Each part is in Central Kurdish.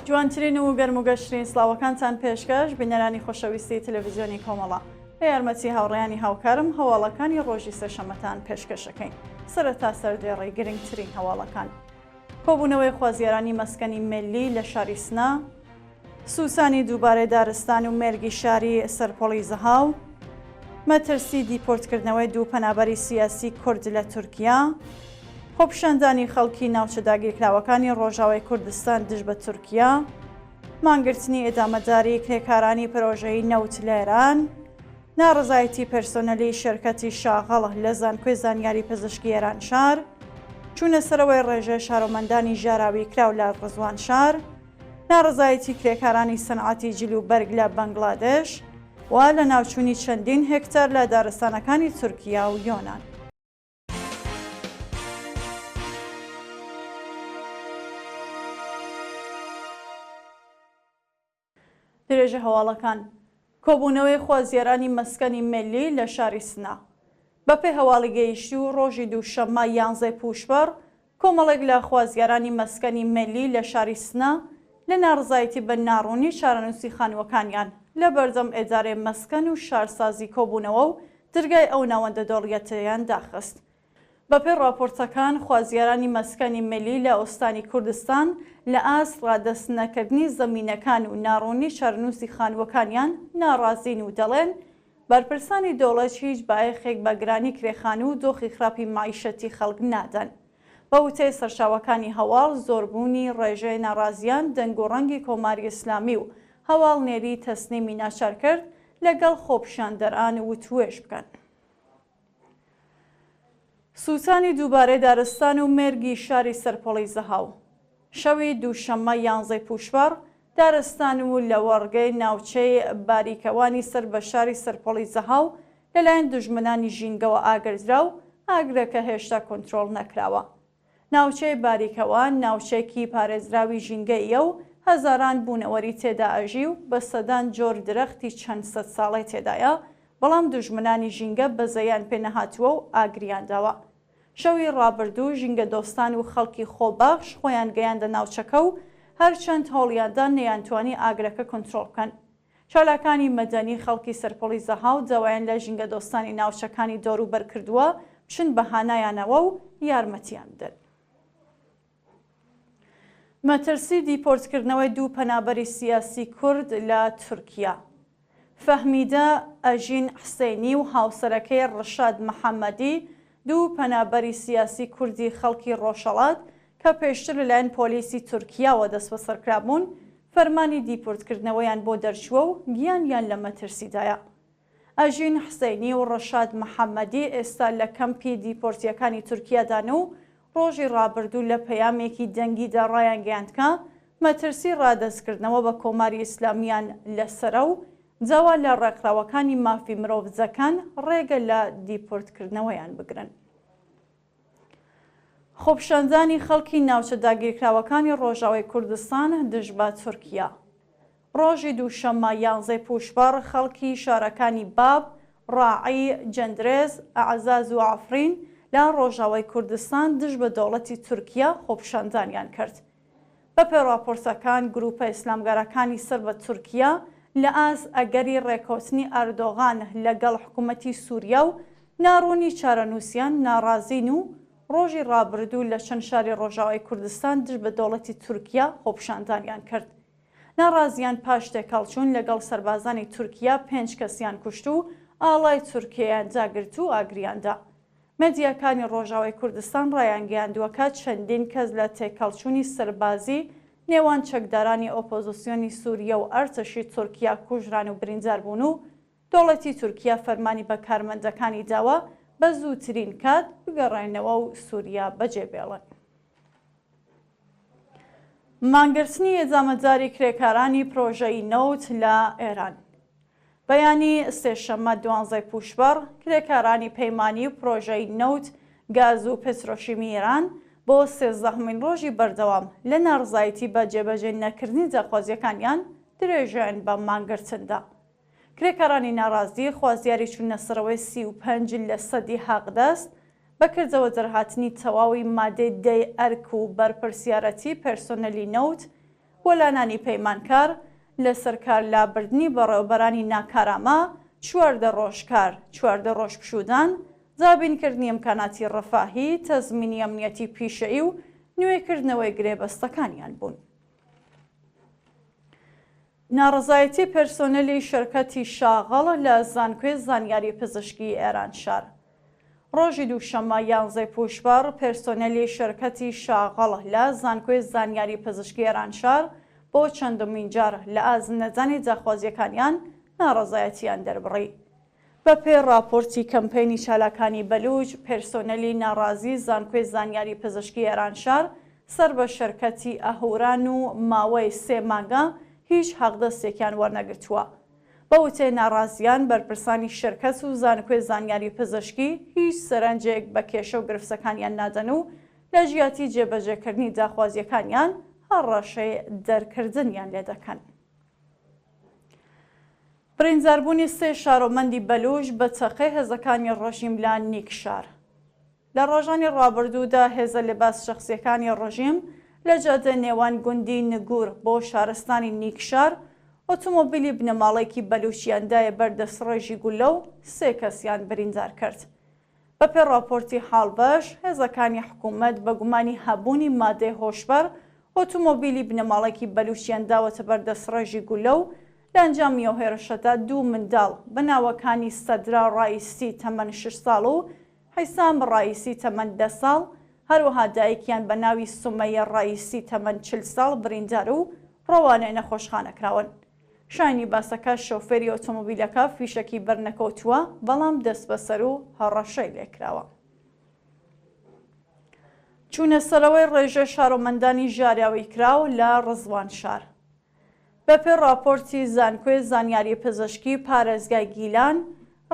جوانترین و گەرم و گەشترین سڵاوەکانتان پێشکەش بینەرانی خۆشەویستی تەلەڤیزیۆنی کۆمەڵە. بە یارمەتی هاوڕێیانی هاوکارم هەواڵەکانی ڕۆژی سێشەممەتان پێشکەشەکەین. سەرەتا سەردێڕی گرنگترین هەواڵەکان. کۆبوونەوەی خوازیارانی مەسکەنی مێللی لە شاری سنە، سووتانی دووبارەی دارستان و مێرگی شاری سەرپۆڵی زەهاو، مەترسی دیپۆرتکردنەوەی دوو پەنابەری سیاسی کورد لە تورکیا، خۆپیشاندانی خەڵکی ناوچە داگیرکراوەکانی ڕۆژاوای کوردستان دژ بە تورکیا، مانگرتنی ئیدامەداری کرێکارانی پرۆژەی نەوت لە ئێران، ناڕەزایەتی پێرسۆنەلی شێرکەتی شاغڵ لە زانکۆی زانیاری پزیشکی ئێرانشار، چوونە سەرەوەی ڕێژەی شارۆمەندانی ژاراوی کراو لە ڕزوانشار، ناڕەزایەتی کرێکارانی سەنعەتی جل و بەرگ لە بەنگڵادش و لەناوچوونی چەندین هێکتار لە دارستانەکانی تورکیا و یۆنان. درێژە هەواڵەکان کۆبوونەوەی خوازیارانی مەسکەنی مێللی لە شاری سنە. بەپێی هەواڵی گەیشتوو ڕۆژی دووشەممە یانزەی پووشپەڕ کۆمەڵێک لە خوازیارانی مەسکەنی مێللی لە شاری سنە لە ناڕزایەتی بە ناڕوونی چارەنووسی خانووەکانیان لە بەردەم ئێدارەی مەسکەن و شارسازی کۆبوونەوە و درگای ئەو ناوەندە دۆڵیەتەیان داخست. بەپێی ڕاپۆرتەکان، خوازیارانی مەسکەنی میللی لە ئوستانی کوردستان لە ئاست ڕادەست نەکردنی زەمینەکان و ناڕوونی چارەنووسی خانووەکانیان ناڕازین و دەڵێن بەرپرسانی دەوڵەت هیچ بایەخێک بە گرانی کرێ خانوو و دۆخی خراپی مەعیشەتی خەڵک نادەن. بە وتەی سەرچاوەکانی هەواڵ، زۆربوونی ڕێژەی ناڕازیان دەنگ و ڕەنگی کۆماری ئیسلامی و هەواڵنێری تەسنیمی ناچار کرد لەگەڵ خۆپیشاندەران وتوێژ بکەن. سووتانی دووبارەی دارستان و مێرگی شاری سەرپۆڵی زەهاو. شەوی دووشەممە یانزەی پووشپەڕ، دارستان و لەوەڕگەی ناوچەی باریکەوانی سەر بە شاری سەرپۆڵی زەهاو لەلایەن دوژمنانی ژینگەوە ئاگردرا و ئاگرەکە هێشتا کۆنترۆڵ نەکراوە. ناوچەی باریکەوان ناوچەیەکی پارێزراوی ژینگەییە و هەزاران بوونەوەری تێدا ئەژی و بە سەدان جۆر درەختی چەند سەد ساڵەی تێدایە، بەڵام دوژمنانی ژینگە بەزەیان پێ نەهاتووە و ئاگریان داوە. شەوی ڕابردوو ژینگەدۆستان و خەڵکی خۆبەخش خۆیان گەیاندە ناوچەکە و هەرچەند هەوڵیاندا نەیانتوانی ئاگرەکە کونترۆڵ بکەن. چالاکانی مەدەنی خەڵکی سەرپۆڵی زەهاو داوایان لە ژینگەدۆستانی ناوچەکانی دەوروبەر کردووە بچن بە هانایانەوە و یارمەتیان بدەن. مەترسی دیپۆرتکردنەوەی دوو پەنابەری سیاسی کورد لە تورکیا. فەهمیدە ئەژین حسێنی و هاوسەرەکەی ڕشاد محەمەدی، دوو پەنابەری سیاسی کوردی خەڵکی ڕۆژهەڵات کە پێشتر لەلایەن پۆلیسی تورکیاوە دەستبەسەرکرابوون، فەرمانی دیپۆرتکردنەوەیان بۆ دەرچووە و گیانیان لە مەترسیدایە. ئەژین حسەینی و ڕەشاد محەمەدی ئێستا لە کەمپی دیپۆرتییەکانی تورکیادان و ڕۆژی ڕابردوو لە پەیامێکی دەنگیدا ڕایانگەیاند کە مەترسی ڕادەستکردنەوە بە کۆماری ئیسلامییان لەسەرە و داوا لە ڕێکخراوەکانی مافی مرۆڤ دەکەن ڕێگە لە دیپۆرتکردنەوەیان بگرن. خۆپیشاندانی خەڵکی ناوچە داگیرکراوەکانی ڕۆژاوای کوردستان دژ بە تورکیا. ڕۆژی دووشەممە یانزەی پووشپەڕ خەڵکی شارەکانی باب، ڕاعی، جەندرێس، ئەعزاز و عەفرین لە ڕۆژاوای کوردستان دژ بە دەوڵەتی تورکیا خۆپیشاندانیان کرد. بەپێی ڕاپۆرتەکان گرووپە ئیسلامگەراکانی سەر بە تورکیا لە ئاست ئەگەری ڕێککەوتنی ئەردۆغان لە گەڵ حکوومەتی سووریا و ناڕوونی چارەنووسیان ناڕازین و ڕۆژی ڕابردوو لە چەند شاری ڕۆژاوای کوردستان دژ بە دەوڵەتی تورکیا خۆپیشاندانیان کرد. ناڕازیان پاش تێکهەڵچوون لەگەڵ سەربازانی تورکیا پێنج کەسیان کوشت و ئاڵای تورکیەیان داگرت و ئاگریان دا. مێدیاکانی ڕۆژاوای کوردستان ڕایانگەیاندووە کە چەندین کەس لە تێکهەڵچوونی سەربازی نێوان چەکدارانی ئۆپۆزسیۆنی سوریە و ئەرتەشی تورکیا کوژران و بریندار بوون و دەوڵەتی تورکیا فەرمانی بە کارمەندەکانی داوە بە زووترین کات بگەڕێنەوە و سوریا بەجێ بێڵن. مانگرتنی ئیدامەداری کرێکارانی پرۆژەی نەوت لە ئێران. بەیانی سێشەممە دوانزەی پووشپەڕ، کرێکارانی پەیمانی و پرۆژەی نەوت، گاز و پترۆشیمی ئێران بۆ سێزدەهەمین ڕۆژی بەردەوام لە ناڕزایەتی بە جێبەجێ نەکردنی داخوازییەکانیان درێژەیان بە مانگرتن دا. کرێکارانی ناڕازی خوازیاری چوونەسەرەوەی 35 لەسەدی حەقدەست بە کردەوە دەرهاتنی تەواوی مادەی دەی ئەرک و بەرپرسیارەتی پێرسۆنەلی نەوت، وەلانانی پەیمانکار، لەسەر کار لابردنی بەڕێوەبەرانی ناکارامە، 14 ڕۆژ کار، 14 ڕۆژ پشوودان، دابینکردنی ئیمکاناتی ڕەفاهی، تەزمینی ئەمنیەتی پیشەیی و نوێکردنەوەی گرێبەستەکانیان بوون. ناڕەزایەتی پێرسۆنێلی شرکەتی شاغڵ لە زانکۆی زانیاری پزشکی ئێرانشار. ڕۆژی دووشەممە یانزەی پووشپەڕ، پێرسۆنێلی شرکەتی شاغڵ لە زانکۆی زانیاری پزشکی ئێرانشار بۆ چەندمین جار لە ئاست نەدانی داخوازییەکانیان ناڕەزایەتییان دەربڕی. بە پێی ڕاپۆرتی کەمپەینی چالاکانی بەلووچ، پێرسۆنێلی ناڕازی زانکۆی زانیاری پزشکی ئێرانشار سەر بە شرکەتی ئەهوران و ماوەی سێ مانگە هیچ حەقدەستێکیان وەرنەگرتووە. بە وتەی ناڕازیان، بەرپرسانی شرکەت و زانکۆی زانیاری پزشکی هیچ سەرنجێک بە کێشە و گرفتەکانیان نادەن و لە جیاتی جێبەجێکردنی داخوازییەکانیان هەڕەشەی دەرکردنیان لێدەکەن. برینداربوونی سێ شارۆمەندی بەلووچ بە تەقەی هێزەکانی ڕژیم لە نیکشار. لە ڕۆژانی ڕابردوودا هێزە لباس شەخسیەکانی ڕژیم لە جادەی نێوان گوندی نگور بۆ شارستانی نیکشار ئۆتۆمۆبیلی بنەماڵەیەکی بەلووچیان دایە بەر دەستڕێژی گوللە و سێ کەسیان بریندار کرد. بەپێی ڕاپۆرتی حاڵبەش، هێزەکانی حکوومەت بە گومانی هەبوونی مادەی هۆشبەر ئۆتۆمۆبیلی بنەماڵەیەکی بەلووچیان داوەتە بەر دەستڕێژی گوللە و لە ئەنجامی ئەو هێرشەدا دوو منداڵ بە ناوەکانی سەدرا ڕائیسی تەمەن شەش ساڵ و حیسام ڕائیسی تەمەن دە ساڵ، هەروەها دایکیان بە ناوی سومەیە ڕائیسی تەمەن 40 ساڵ بریندار و ڕەوانەی نەخۆشخانە کراون. شایانی باسە کە شۆفێری ئۆتۆمۆبیلەکە فیشەکی بەرنەکەوتووە، بەڵام دەستبەسەر و هەڕەشەی لێکراوە. چوونەسەرەوەی ڕێژەی شارۆمەندانی ژاراویکراو لە ڕزوانشار. بەپێی ڕاپۆرتی زانکۆی زانیاری پزیشکی پارێزگای گیلان،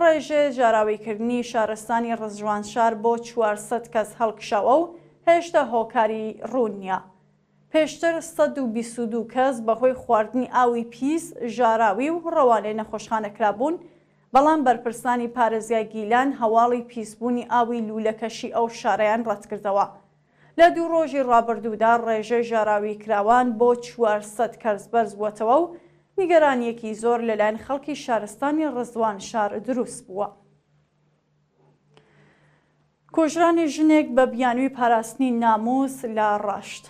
ڕێژەی ژاراویکردنی شارستانی ڕزوانشار بۆ 400 کەس هەڵکشاوە و هێشتا هۆکاری ڕوون نییە. پێشتر 122 کەس بەهۆی خواردنی ئاوی پیس ژاراوی و ڕەوانەی نەخۆشخانە کرابوون، بەڵام بەرپرسانی پارێزگای گیلان هەواڵی پیسبوونی ئاوی لوولەکەشی ئەو شارەیان ڕەتکردەوە. لە دوو ڕۆژی ڕابردوودا ڕێژەی ژاراویکراوان بۆ 400 کەس بەرزبووەتەوە و نیگەرانییەکی زۆر لەلایەن خەڵکی شارستانی ڕزوانشار دروستبووە. کوژرانی ژنێک بە بیانووی پاراستنی ناموس لە ڕەشت.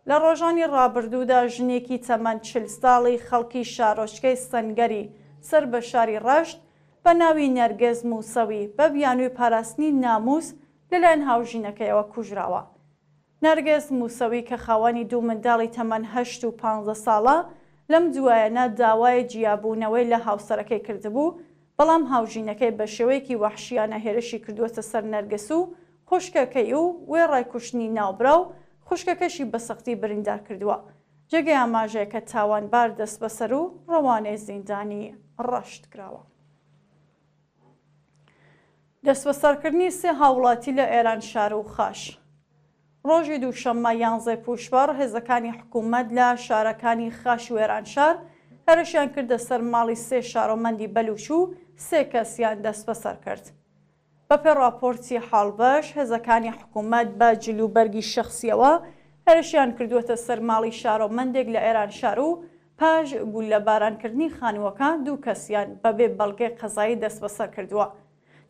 لە ڕۆژانی ڕابردوودا ژنێکی تەمەن 40 ساڵی خەڵکی شارۆچکەی سەنگەری سەر بە شاری ڕەشت بە ناوی نەرگس موسەوی بە بیانووی پاراستنی ناموس لەلایەن هاوژینەکەیەوە کوژراوە. نەرگس موسەوی کە خاوەنی دوو منداڵی تەمەن هەشت و 15 ساڵە، لەم دوایەنە داوای جیابوونەوەی لە هاوسەرەکەی کردبوو، بەڵام هاوژینەکەی بە شێوەیەکی وەحشیانە هێرشی کردووەتە سەر نەرگس و خوشکەکەی و وێڕای کوشتنی ناوبراو، خوشکەکەشی بە سەختی بریندار کردووە. جێگەی ئاماژەیە کە تاوانبار دەستبەسەر و ڕەوانەی زیندانی ڕەشت کراوە. دەستبەسەرکردنی سێ هاووڵاتی لە ئێرانشار و خاش. ڕۆژی دووشەممە یانزەی پووشپەڕ هێزەکانی حکوومەت لە شارەکانی خاش و ئێرانشار هێرشیان کردە سەر ماڵی سێ شارۆمەندی بەلووچ و سێ کەسیان دەستبەسەر کرد. بەپێی ڕاپۆرتی حاڵبەش، هێزەکانی حکوومەت بە جلوبەرگی شەخسییەوە هێرشیان کردووەتە سەر ماڵی شارۆمەندێک لە ئێرانشار و پاش گوللەبارانکردنی خانووەکە دوو کەسیان بەبێ بەڵگەی قەزایی دەستبەسەر کردووە.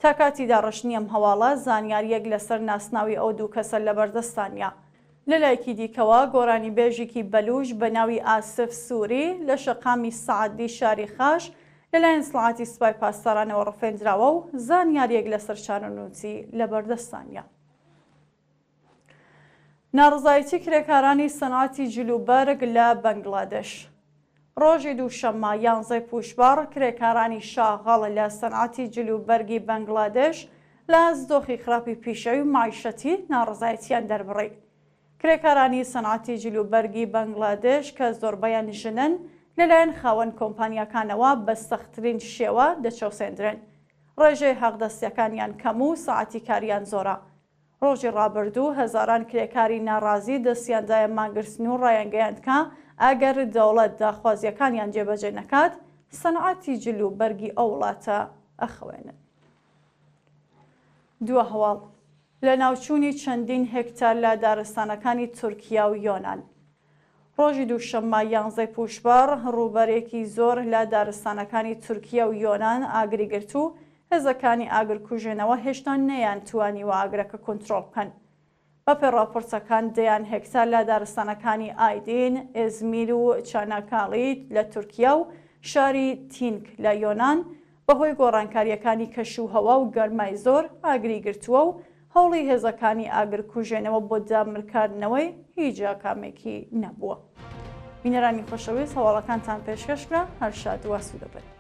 تا کاتی داڕشتنی ئەم هەواڵە زانیارییەک لەسەر ناسناوی ئەو دوو کەسە لەبەردەستدا نییە. لەلایەکی دیکەوە گۆرانیبێژێکی بەلووچ بە ناوی ئاسف سووری لە شەقامی سەعدی شاری خاش لەلایەن ئیتڵاعاتی سوپای پاسدارانەوە ڕفێندراوە و زانیارییەک لەسەر چارەنووسی لەبەردەستدا نییە. ناڕەزایەتی کرێکارانی سەنعەتی جلوبەرگ لە بەنگلادش. ڕۆژی دووشەممە یانزەی پووشپەڕ کرێکارانی شاغڵ لە سەنعەتی جلوبەرگی بەنگلادش لە ئاست دۆخی خراپی پیشەوی و مەعیشەتی ناڕەزایەتیان دەربڕی. کرێکارانی سەنعەتی جلوبەرگی بەنگلادش کە زۆربەیان ژنن لەلایەن خاوەن کۆمپانیاکانەوە بە سەختترین شێوە دەچەوسێندرێن. ڕێژەی حەقدەستیەکانیان کەم و سەعاتی کاریان زۆرە. ڕۆژی ڕابردوو هەزاران کرێکاری ناڕازی دەستیاندایە مانگرتن و ڕایانگەیاند کە ئەگەر دەوڵەت داخوازییەکانیان جێبەجێ نەکات، سەنعەتی جل و بەرگی ئەو وڵاتە ئەخەوێنن. دوا هەواڵ، لەناوچوونی چەندین هێکتار لە دارستانەکانی تورکیا و یۆنان. ڕۆژی دووشەممە یانزەی پووشپەڕ، ڕووبەرێکی زۆر لە دارستانەکانی تورکیە و یۆنان ئاگری گرت و هێزەکانی ئاگرکوژێنەوە هێشتا نەیانتوانیوە ئاگرەکە کونترۆڵ بکەن. بەپێ ڕاپۆرتەکان دەیان هێکتار لە دارستانەکانی ئایدین، ئێزمیر و چاناکاڵی لە تورکیا و شاری تینک لە یۆنان بەهۆی گۆڕانکارییەکانی کەش و هەوا و گەرمای زۆر ئاگری گرتووە و هەوڵی هێزەکانی ئاگرکوژێنەوە بۆ دامرکاندنەوەی هیچ ئاکامێکی نەبووە. بینەرانی خۆشەویست هەواڵەکانتان پێشکەش کرا هەر شاد و ئاسوودە بن.